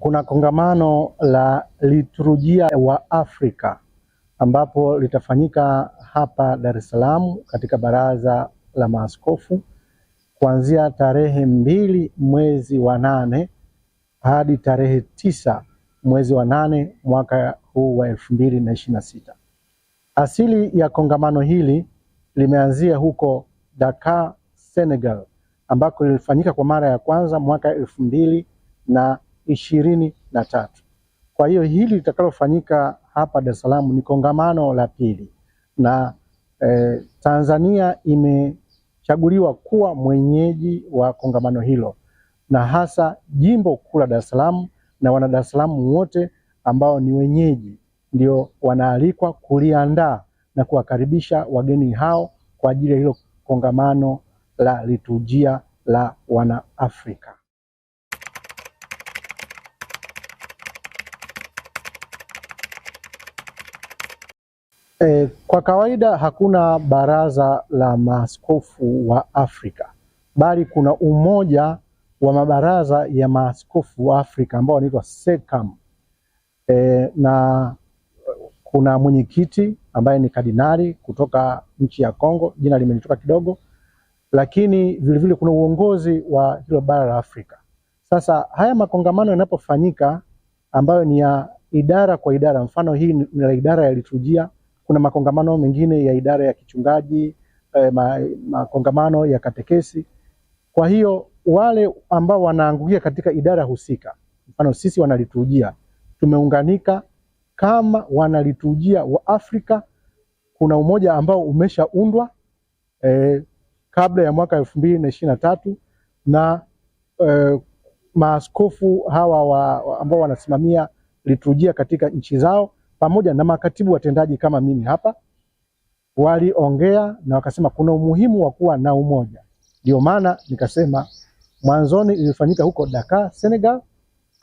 Kuna kongamano la liturujia wa Afrika ambapo litafanyika hapa Dar es Salaam katika Baraza la Maaskofu kuanzia tarehe 2 mwezi wa 8 hadi tarehe 9 mwezi wa 8 mwaka huu wa 2026. Asili ya kongamano hili limeanzia huko Dakar, Senegal, ambako lilifanyika kwa mara ya kwanza mwaka 2023. Kwa hiyo hili litakalofanyika hapa Dar es Salaam ni kongamano la pili, na Tanzania imechaguliwa kuwa mwenyeji wa kongamano hilo, na hasa jimbo kuu la Dar es Salaam na wana Dar es Salaam wote ambao ni wenyeji ndio wanaalikwa kuliandaa na kuwakaribisha wageni hao kwa ajili ya hilo kongamano la liturujia la wana Afrika. Kwa kawaida hakuna baraza la maaskofu wa Afrika, bali kuna umoja wa mabaraza ya maaskofu wa Afrika ambao wanaitwa SECAM. Na kuna mwenyekiti ambaye ni kardinali kutoka nchi ya Kongo, jina limenitoka kidogo, lakini vilevile kuna uongozi wa hilo bara la Afrika. Sasa haya makongamano yanapofanyika ambayo ni ya idara kwa idara, mfano hii ni la idara ya liturujia, kuna makongamano mengine ya idara ya kichungaji, makongamano ya katekesi. Kwa hiyo wale ambao wanaangukia katika idara husika, mfano sisi wanaliturujia, tumeunganika kama wanaliturujia wa Afrika. Kuna umoja ambao umeshaundwa kabla ya mwaka 2023 na maaskofu hawa ambao wanasimamia liturujia katika nchi zao pamoja na makatibu watendaji kama mimi hapa waliongea na wakasema kuna umuhimu wa kuwa na umoja. Ndio maana nikasema mwanzoni ilifanyika huko Dakar, Senegal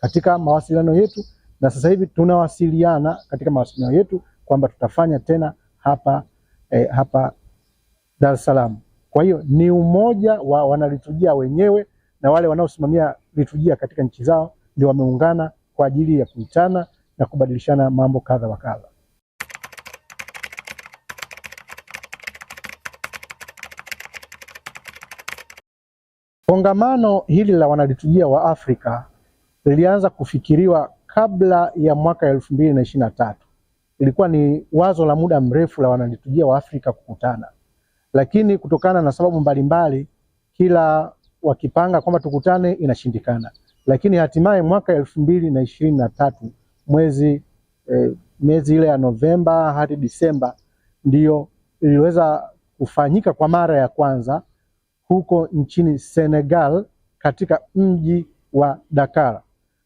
katika mawasiliano yetu, na sasa hivi tunawasiliana katika mawasiliano yetu kwamba tutafanya tena hapa Dar es Salaam. Kwa hiyo ni umoja wa wanaliturujia wenyewe na wale wanaosimamia liturujia katika nchi zao ndio wameungana kwa ajili ya kuitana na kubadilishana mambo kadha wa kadha. Kongamano hili la wanaliturujia wa Afrika lilianza kufikiriwa kabla ya mwaka 2023. Ilikuwa ni wazo la muda mrefu la wanaliturujia wa Afrika kukutana, lakini kutokana na sababu mbalimbali kila wakipanga kwamba tukutane inashindikana. Lakini hatimaye mwaka 2023 mwezi ile ya Novemba hadi Disemba ndio iliweza kufanyika kwa mara ya kwanza huko nchini Senegal katika mji wa Dakar.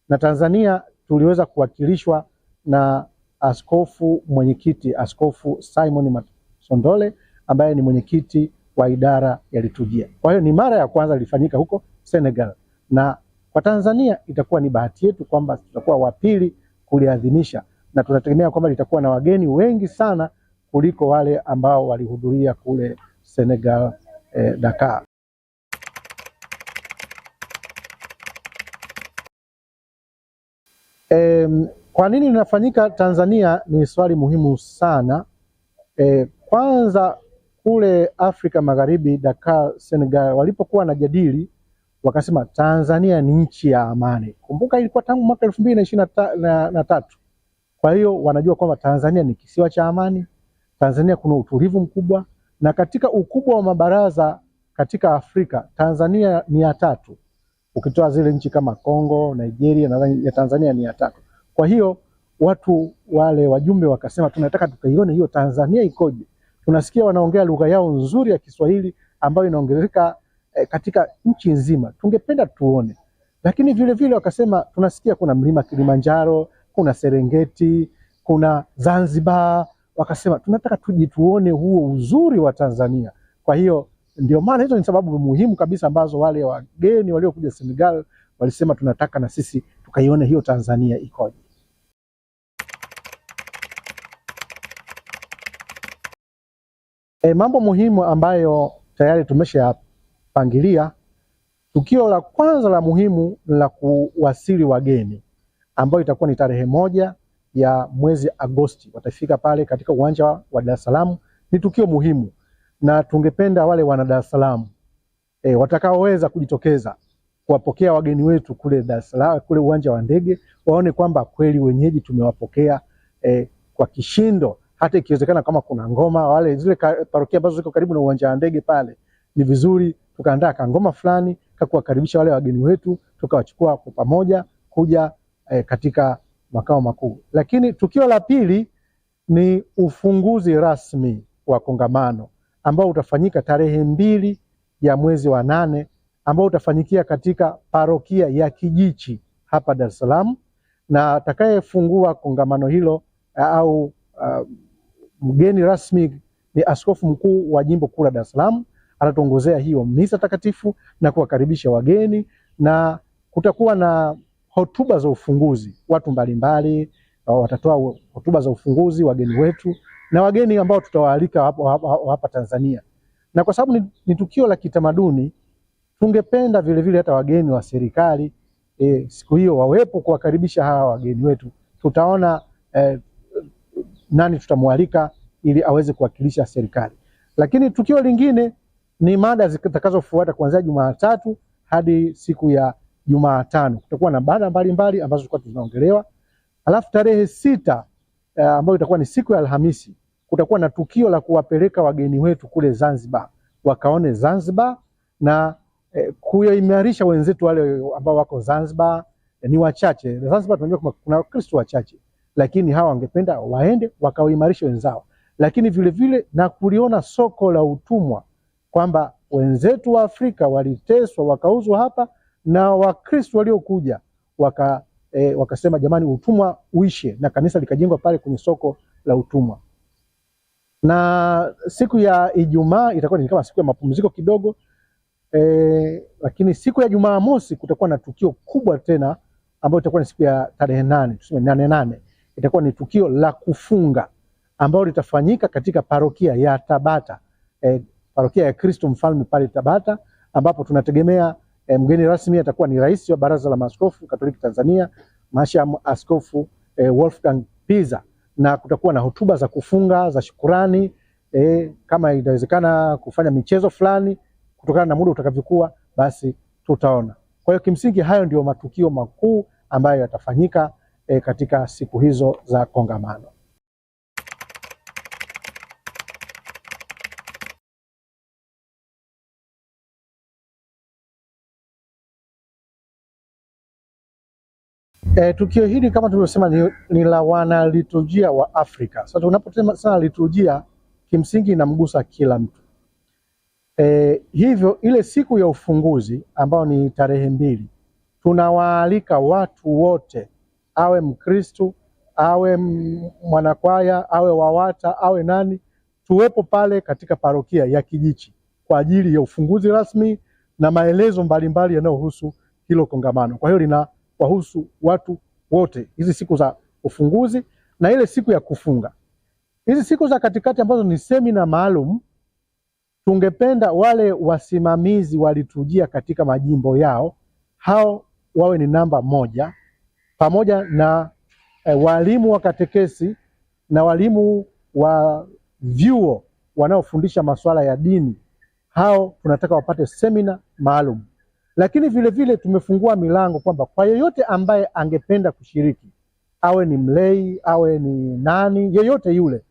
Na Tanzania tuliweza kuwakilishwa na askofu mwenyekiti, Askofu Simon Masondole ambaye ni mwenyekiti wa idara ya liturujia. Kwa hiyo ni mara ya kwanza ilifanyika huko Senegal, na kwa Tanzania itakuwa ni bahati yetu kwamba tutakuwa wa pili kuliadhimisha, na tunategemea kwamba litakuwa na wageni wengi sana kuliko wale ambao walihudhuria kule Senegal, Dakar. Kwa nini linafanyika Tanzania ni swali muhimu sana. Kwanza kule Afrika Magharibi, Dakar, Senegal, walipokuwa wanajadili wakasema Tanzania ni nchi ya amani. Kumbuka ilikuwa tangu mwaka 2023. Kwa hiyo wanajua kwamba Tanzania ni kisiwa cha amani, Tanzania kuna utulivu mkubwa, na katika ukubwa wa mabaraza katika Afrika Tanzania ni ya 3. Ukitoa zile nchi kama Kongo, Nigeria, nadhani ya Tanzania ni ya 3. Kwa hiyo watu wale wajumbe wakasema tunataka tukaione hiyo Tanzania ikoje. Tunasikia wanaongea lugha yao nzuri ya Kiswahili ambayo inaongezeka katika nchi nzima, tungependa tuone. Lakini vile vile wakasema tunasikia kuna mlima Kilimanjaro, kuna Serengeti, kuna Zanzibar. Wakasema tunataka tuje tuone huo uzuri wa Tanzania. Kwa hiyo ndio maana hizo ni sababu muhimu kabisa ambazo wale wageni waliokuja Senegal walisema tunataka na sisi tukaione hiyo Tanzania ikoje. Mambo muhimu ambayo tayari tumeshapangilia. Tukio la kwanza la muhimu la kuwasili wageni. ambayo itakuwa ni tarehe 1 ya mwezi Agosti. Watafika pale katika uwanja wa Dar es Salaam. Ni tukio muhimu na tungependa wale wana Dar es Salaam watakaoweza kujitokeza kuwapokea wageni wetu kule Dar es Salaam, kule uwanja wa ndege, waone kwamba kweli wenyeji tumewapokea kwa kishindo. Hata ikiwezekana kama kuna ngoma, wale zile parokia ambazo ziko karibu na uwanja wa ndege pale, ni vizuri tukaandaa kangoma fulani kakuwakaribisha wale wageni wetu, tukawachukua kwa pamoja kuja katika makao makuu. Lakini tukio la pili ni ufunguzi rasmi wa kongamano ambao utafanyika tarehe 2 ya mwezi wa 8, ambao utafanyikia katika parokia ya Kijichi hapa Dar es Salaam, na atakayefungua kongamano hilo au mgeni rasmi ni askofu mkuu wa jimbo kuu la Dar es Salaam. Atatuongozea hiyo misa takatifu na kuwakaribisha wageni, na kutakuwa na hotuba za ufunguzi. Watu mbalimbali watatoa hotuba za ufunguzi, wageni wetu na wageni ambao tutawaalika hapa Tanzania. Na kwa sababu ni tukio la kitamaduni, tungependa vile vile hata wageni wa serikali siku hiyo wawepo kuwakaribisha hawa wageni wetu. Tutaona nani tutamwalika ili aweze kuwakilisha serikali. Lakini tukio lingine ni mada zitakazofuata kuanzia Jumatatu hadi siku ya Jumatano. Kutakuwa na mada mbalimbali ambazo tutakuwa tunaongelewa. Alafu tarehe 6 ambayo itakuwa ni siku ya Alhamisi, kutakuwa na tukio la kuwapeleka wageni wetu kule Zanzibar, wakaone Zanzibar na kuimarisha wenzetu wale ambao wako Zanzibar. Ni wachache. Zanzibar tunajua kuna Wakristo wachache, lakini hawa wangependa waende wakaimarisha wenzao. Lakini vile vile na kuliona soko la utumwa, kwamba wenzetu wa Afrika waliteswa wakauzwa hapa na Wakristo waliokuja wakasema jamani, utumwa uishe, na kanisa likajengwa pale kwenye soko la utumwa. Na siku ya Ijumaa itakuwa ni kama siku ya mapumziko kidogo, lakini siku ya Jumamosi kutakuwa na tukio kubwa tena ambayo itakuwa ni siku ya tarehe 8, tuseme 8/8. Itakuwa ni tukio la kufunga ambalo litafanyika katika parokia ya Tabata, parokia ya Kristo Mfalme pale Tabata, ambapo tunategemea mgeni rasmi atakuwa ni rais wa Baraza la Maaskofu Katoliki Tanzania, Mhashamu Askofu Wolfgang Pisa, na kutakuwa na hotuba za kufunga za shukurani, kama inawezekana kufanya michezo fulani kutokana na muda utakavyokuwa, basi tutaona. Kwa hiyo kimsingi hayo ndio matukio makuu ambayo yatafanyika katika siku hizo za kongamano. Tukio hili kama tulivyosema ni la wanaliturujia wa Afrika. Sasa tunaposema sana liturujia, kimsingi inamgusa kila mtu. Hivyo ile siku ya ufunguzi ambao ni tarehe 2, tunawaalika watu wote, awe Mkristo, awe mwanakwaya, awe wawata, awe nani, tuwepo pale katika parokia ya Kijichi kwa ajili ya ufunguzi rasmi na maelezo mbalimbali yanayohusu hilo kongamano. Kwa hiyo lina wahusu watu wote, hizi siku za ufunguzi na ile siku ya kufunga. Hizi siku za katikati ambazo ni semina maalum, tungependa wale wasimamizi wa liturujia katika majimbo yao, hao wawe ni namba 1, pamoja na walimu wa katekesi na walimu wa vyuo wanaofundisha masuala ya dini. Hao tunataka wapate semina maalum. Lakini vile vile tumefungua milango kwamba kwa yeyote ambaye angependa kushiriki, awe ni mlei, awe ni nani, yeyote yule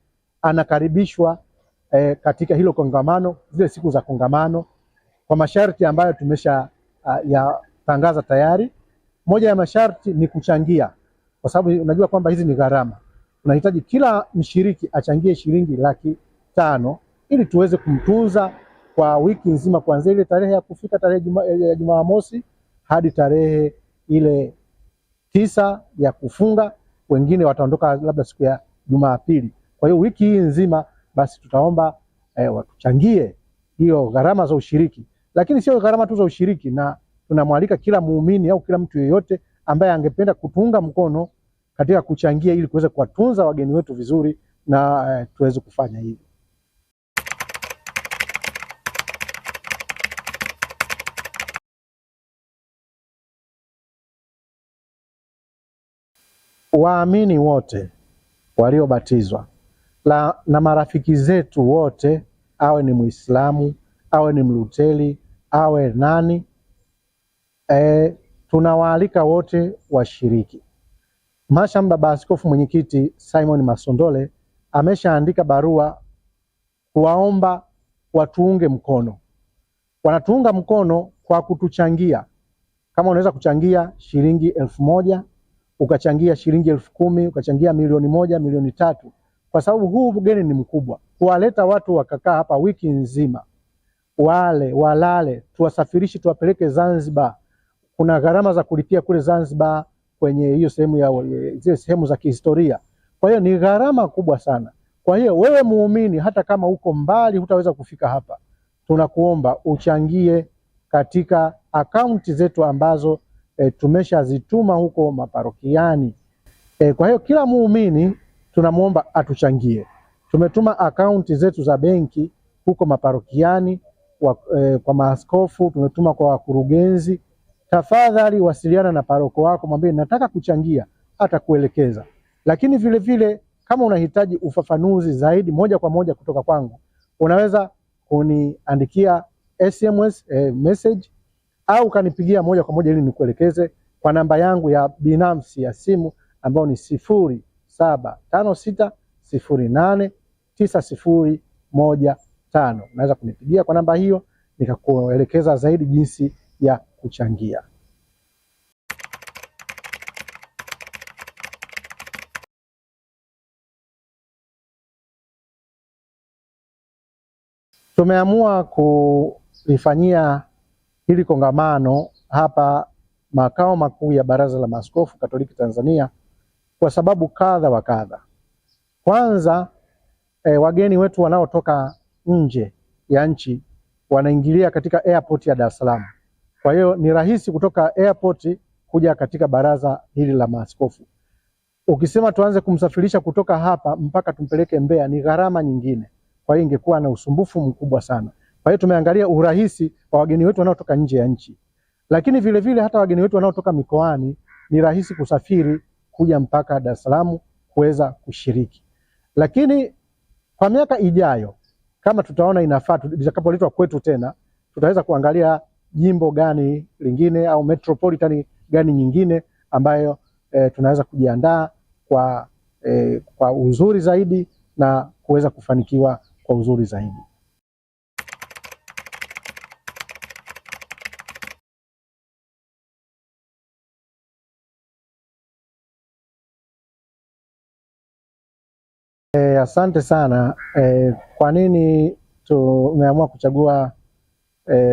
anakaribishwa katika hilo kongamano, zile siku za kongamano, kwa masharti ambayo tumesha yatangaza tayari. Moja ya masharti ni kuchangia, kwa sababu unajua kwamba hizi ni gharama. Tunahitaji kila mshiriki achangie shilingi 500,000 ili tuweze kumtunza kwa wiki nzima, kuanzia ile tarehe ya kufika tarehe ya Jumamosi hadi tarehe ile 9 ya kufunga. Wengine wataondoka labda siku ya Jumapili. Kwa hiyo wiki hii nzima basi tutaomba watuchangie hiyo gharama za ushiriki. Lakini sio gharama tu za ushiriki, na tunamwalika kila muumini au kila mtu yeyote ambaye angependa kutunga mkono katika kuchangia ili kuweza kuwatunza wageni wetu vizuri na tuweze kufanya hivyo. Waamini wote waliobatizwa na marafiki zetu wote, awe ni Muislamu, awe ni Mluteli, awe nani, tunawaalika wote washiriki. Mhashamu Baba Askofu Mwenyekiti Simon Masondole ameshaandika barua kuwaomba watuunge mkono. Wanatuunga mkono kwa kutuchangia. Kama unaweza kuchangia shilingi 1000, ukachangia shilingi 10,000, ukachangia 1,000,000, 3,000,000, kwa sababu huu ugeni ni mkubwa. Kuwaleta watu wakakaa hapa wiki nzima, wale walale, tuwasafirishe tuwapeleke Zanzibar. Kuna gharama za kulipia kule Zanzibar kwenye hiyo sehemu ya zile sehemu za kihistoria. Kwa hiyo ni gharama kubwa sana. Kwa hiyo wewe muumini, hata kama uko mbali hutaweza kufika hapa, tunakuomba uchangie katika akaunti zetu ambazo tumeshazituma huko maparokiani. Kwa hiyo kila muumini tunamuomba atuchangie. Tumetuma akaunti zetu za benki huko maparokiani, kwa maaskofu, tumetuma kwa wakurugenzi. Tafadhali wasiliana na paroko wako, mwambie nataka kuchangia, atakuelekeza. Lakini vile vile kama unahitaji ufafanuzi zaidi moja kwa moja kutoka kwangu, unaweza kuniandikia SMS message au ukanipigia moja kwa moja ili nikuelekeze kwa namba yangu ya binafsi ya simu ambayo ni 0756089015. Unaweza kunipigia kwa namba hiyo nikakuelekeza zaidi jinsi ya kuchangia. Tumeamua kulifanyia hili kongamano hapa makao makuu ya Baraza la Maaskofu Katoliki Tanzania kwa sababu kadha wa kadha. Kwanza, wageni wetu wanaotoka nje ya nchi wanaingilia katika airport ya Dar es Salaam. Kwa hiyo ni rahisi kutoka airport kuja katika baraza hili la maaskofu. Ukisema tuanze kumsafirisha kutoka hapa mpaka tumpeleke Mbeya ni gharama nyingine. Kwa hiyo ingekuwa na usumbufu mkubwa sana. Kwa hiyo tumeangalia urahisi wa wageni wetu wanaotoka nje ya nchi. Lakini vile vile hata wageni wetu wanaotoka mikoani ni rahisi kusafiri kuja mpaka Dar es Salaam kuweza kushiriki. Lakini kwa miaka ijayo kama tutaona inafaa, litakapoletwa kwetu tena, tutaweza kuangalia jimbo gani lingine au metropolitan gani nyingine ambayo tunaweza kujiandaa kwa uzuri zaidi na kuweza kufanikiwa kwa uzuri zaidi. Asante sana. Kwa nini tumeamua kuchagua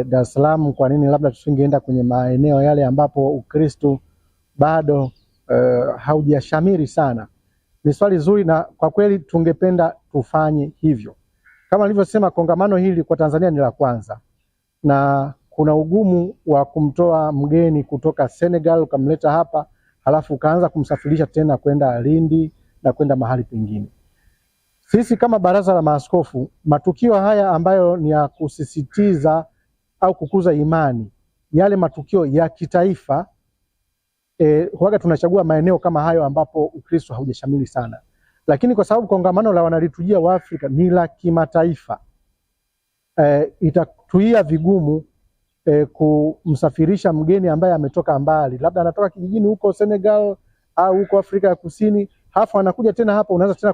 Dar es Salaam? Kwa nini labda tusingeenda kwenye maeneo yale ambapo Ukristo bado haujashamiri sana? Ni swali zuri na kwa kweli tungependa tufanye hivyo. Kama nilivyosema, kongamano hili kwa Tanzania ni la kwanza, na kuna ugumu wa kumtoa mgeni kutoka Senegal ukamleta hapa halafu ukaanza kumsafirisha tena kwenda Lindi na kwenda mahali pengine. Sisi kama Baraza la Maaskofu, matukio haya ambayo ni ya kusisitiza au kukuza imani, yale matukio ya kitaifa, huwaga tunachagua maeneo kama hayo ambapo Ukristo haujashamili sana. Lakini kwa sababu kongamano la wanaliturujia wa Afrika ni la kimataifa, itatuia vigumu kumsafirisha mgeni ambaye ametoka mbali, labda anatoka kijijini huko Senegal au huko Afrika ya Kusini, halafu anakuja tena hapa, unaanza tena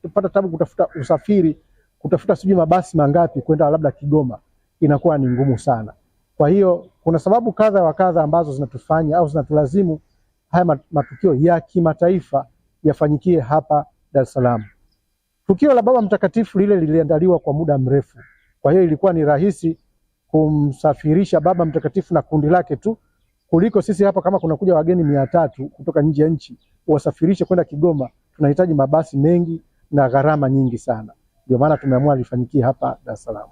kupata tabu kutafuta usafiri, kutafuta sijui mabasi mangapi kwenda labda Kigoma, inakuwa ni ngumu sana. Kwa hiyo kuna sababu kadha wa kadha ambazo zinatufanya au zinatulazimu haya matukio ya kimataifa yafanyikie hapa Dar es Salaam. Tukio la Baba Mtakatifu lile liliandaliwa kwa muda mrefu. Kwa hiyo ilikuwa ni rahisi kumsafirisha Baba Mtakatifu na kundi lake tu kuliko sisi hapa kama kuna kuja wageni 300 kutoka nje ya nchi wasafirishe kwenda Kigoma, tunahitaji mabasi mengi na gharama nyingi sana. Ndio maana tumeamua lifanyikie hapa Dar es Salaam.